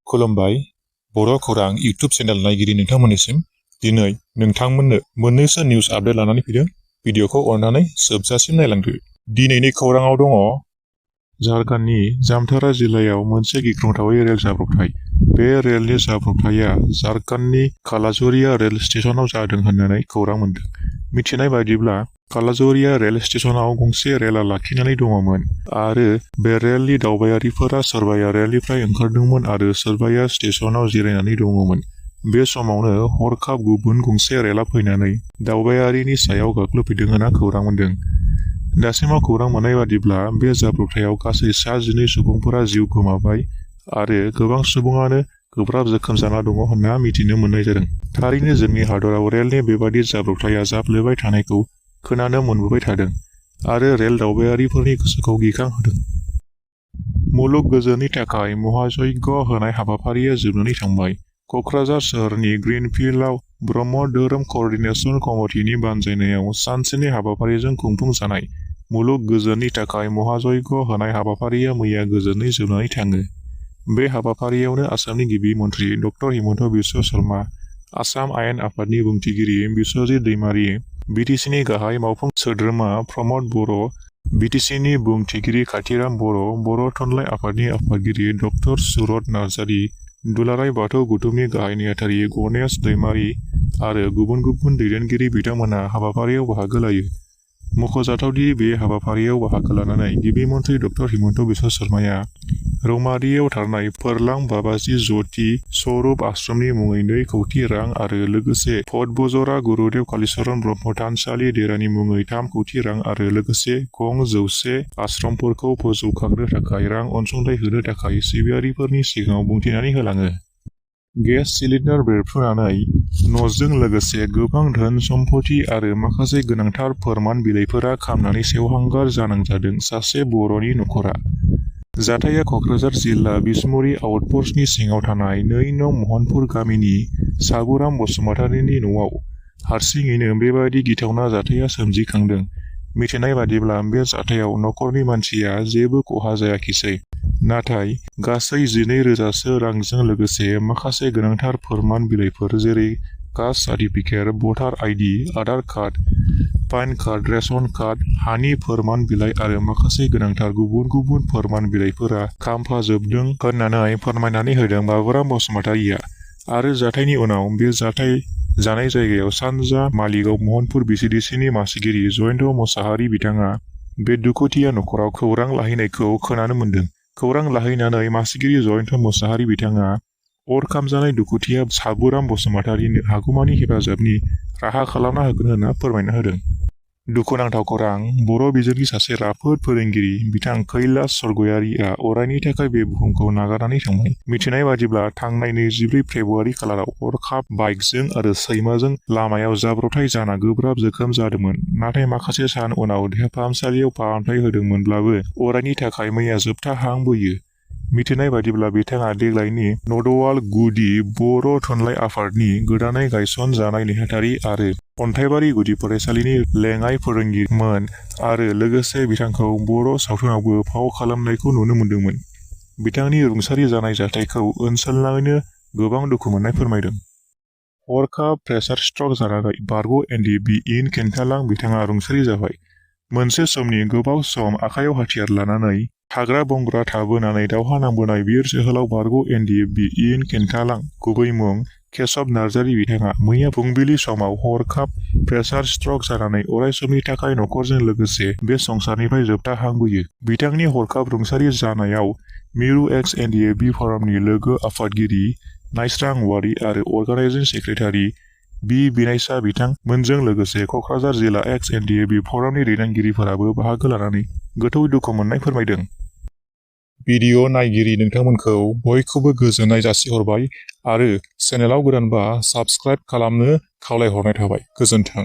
खुलुमबाय बर' खौरां इउट्यूब चेनेल नायगिरि नोंथांमोननिसिम दिनै नोंथांमोननो मोननैसो निउस आपडेट लानानै फैदों। भिडिअखौ अननानै जोबजासिम नायलांदो। दिनैनि खौराङाव दङ झारखंडनि जामतारा जिल्लायाव मोनसे गिख्रंथावै रेल जाब्रबथाय। बे रेलनि जाब्रबथाया झारखंडनि कालाझोरिया रेल स्टेशनाव जादों होननानै खौरां मोनदों। मिथिनाय बायदिब्ला कालाझोरिया रेल स्टेशनाव गंसे रेलआ लाखिनानै दङमोन आरो बे रेलनि दावबायारिफोरा सोरबाया रेलनिफ्राय ओंखारदोंमोन आरो सोरबाया स्टेशनाव जिरायनानै दङमोन। बे समावनो हरखाब गुबुन गंसे रेलआ फैनानै दावबायारिनि सायाव गाग्लोबफैदों होनना खौरां मोनदों। दासिमाव खौरां मोननाय बादिब्ला बे जाब्रबथायाव गासै 12 सुबुंफोरा जिउ गोमाबाय आरो गोबां सुबुङानो गोब्राब जोखोम जाना दङ होनना मिथिनो मोननाय जादों। थारैनो जोंनि हादराव रेलनि बेबादि जाब्रबथाया जाफ्लेबाय थानायखौ खोनानो मोनबोबाय थादों आरो रेल दावबायारिफोरनि गोसोखौ गिखांहोदों। मुलुग गोजोननि थाखाय महायज्ञ होनाय हाबाफारिया जोबनानै थांबाय। क'क्राझार सोहोरनि ग्रीनफील्डआव ब्रह्म धोरोम क'अर्डिनेशन कमिटिनि बानजायनायाव सानसेनि हाबाफारिजों खुंफुंजानाय मुलुग गोजोननि थाखाय महायज्ञ होनाय हाबाफारिया मैया गोजोनै जोबनानै थाङो। बे हाबाफारियावनो आसामनि गिबि मन्थ्रि डक्टर हिमन्त बिश्व शर्मा, आसाम आयेन आफादनि बुंथिगिरि बिश्वजित दैमारी, बिटिसिनि गाहाय मावफुं सोद्रोमा प्रमद बर', बिटिसिनि बुंथिगिरि काथिराम बर', बर' थुनलाइ आफादनि आफादगिरि डक्टर सुरत नार्जारी, दुलाराय बाथौ गौथुमनि गाहाय नेहाथारि गणेश दैमारी आरो गुबुन गुबुन दैदेनगिरि बिथांमोनहा हाबाफारियाव बाहागो लायो। मख'जाथावदि बे हाबाफारियाव बाहागो लानानै गिबि मन्थ्रि डक्टर हिमन्त बिश्व शर्माया रौमारियाव थानाय फोरलां बाबाजी ज्योति स्वरुप आश्रमनि मुङै 2 कौटि रां आरो लोगोसे फटबजरा गुरुदेव कालीचरण ब्रह्म थानसालि देरानि मुङै 3 कौटि रां आरो लोगोसे गं 100 आश्रमफोरखौ फोजौखांनो थाखाय रां अनसुंथाइ होनो थाखाय सिबियारिफोरनि सिगाङाव बुंथिनानै होलाङो। गेस सिलिन्डार बेरफ्रुनानै न'जों लोगोसे गोबां धोन सम्पति आरो माखासे गोनांथार फोरमान बिलाइफोरा खामनानै सेवहांगार जानांजादों सासे बर'नि नखरा। जाथाया क'क्राझार जिल्ला बिसमुरि आउटप'स्टनि सिङाव थानाय 2 नं महनपुर गामिनि साबुराम बसुमतारीनि न'आव हारसिङैनो बेबादि गिथावना जाथाया सोमजिखांदों। मिथिनाय बादिब्ला बे जाथायाव नखरनि मानसिया जेबो खहा जायाखिसै, नाथाय गासै 12,000सो रांजों लोगोसे माखासे गोनांथार फोरमान बिलाइफोर जेरै caste certificate, voter ID, Aadhaar card, PAN card, ration card, हानि फोरमान बिलाइ आरो माखासे गोनांथार गुबुन गुबुन फोरमान बिलाइफोरा खामफाजोबदों होननानै फोरमायनानै होदों बाबुराम बसुमतारीया। आरो जाथायनि उनाव बे जाथाय जानाय जायगायाव सानजा मालिगाव महनपुर बिसिडिसिनि मासिगिरि जयन्त मोसाहारि बिथाङा बे दुखुथिया नखराव खौरां लाहैनायखौ खोनानो मोन्दों। खौरां लाहैनानै मासिगिरि जयन्त मोसाहारि बिथाङा अर खामजानाय दुखुथिया साबुराम बसुमतारीनो हागौमानि हेफाजाबनि राहा खालामना होगोन होनना फोरमायना होदों। दुखुनांथाव खौरां, बर' बिजोंनि सासे राफोद फोरोंगिरि बिथां कैलाश सरगयारीआ अरायनि थाखाय बे बुहुमखौ नागारनानै थांबाय। मिथिनाय बादिब्ला थांनाय 24 फेब्रुआरि खालाराव हरखाब बाइकजों आरो सैमाजों लामायाव जाब्रबथाय जाना गोब्राब जोखोम जादोंमोन, नाथाय माखासे सान उनाव देहा फाहामसालियाव फाहामथाय होदोंमोनब्लाबो अरायनि थाखाय मैया जोबथा हां बोयो। मिथिनाय बादिब्ला बिथाङा देग्लायनि नदवाल गुदि बर' थुनलाइ आफादनि गोदानै गायसन जानाय नेहाथारि आरो अन्थाइबारि गुदि फरायसालिनि लेङाइ फोरोंगिरिमोन आरो लोगोसे बिथांखौ बर' सावथुनावबो फाव खालामनायखौ नुनो मोन्दोंमोन। बिथांनि रुंसारि जानाय जाथायखौ ओनसोलनाङैनो गोबां दुखु मोननाय फोरमायदों। हरखाब प्रेसार स्ट्रक जानानै बारग' एनडिएबि इन केन्टालां बिथाङा रुंसारि जाबाय। मोनसे समनि गोबाव सम आखायाव हाथियार लानानै हाग्रा बंग्रा थाबोनानै दावहा नांबोनाय बिर जोहोलाव बारग' एनडिएबि इन केन्टालां गुबै मुं केशब नार्जारी बिथाङा मैया फुंबिलि समाव हरखाब प्रेसार स्ट्रक जानानै अरायसमनि थाखाय नखरजों लोगोसे बे संसारनिफ्राय जोबथा हां बोयो। बिथांनि हरखाब रुंसारि जानायाव मिरु एक्स एनडिएबि फरामनि लोगो आफादगिरि नायस्रां औवारी आरो अर्गानाइजिं सेक्रेटारि बि बिनायसा बिथांमोनजों लोगोसे क'क्राझार जिल्ला एक्स एनडिएबि फरामनि दैदेनगिरिफोराबो बाहागो लानानै गोथौ दुखु मोननाय फोरमायदों। भिडिअ नायगिरि नोंथांमोनखौ बयखौबो गोजोननाय जासिहरबाय आरो चेनेलाव गोदानबा साबस्क्राइब खालामनो खावलायहरनाय थाबाय। गोजोन्थों।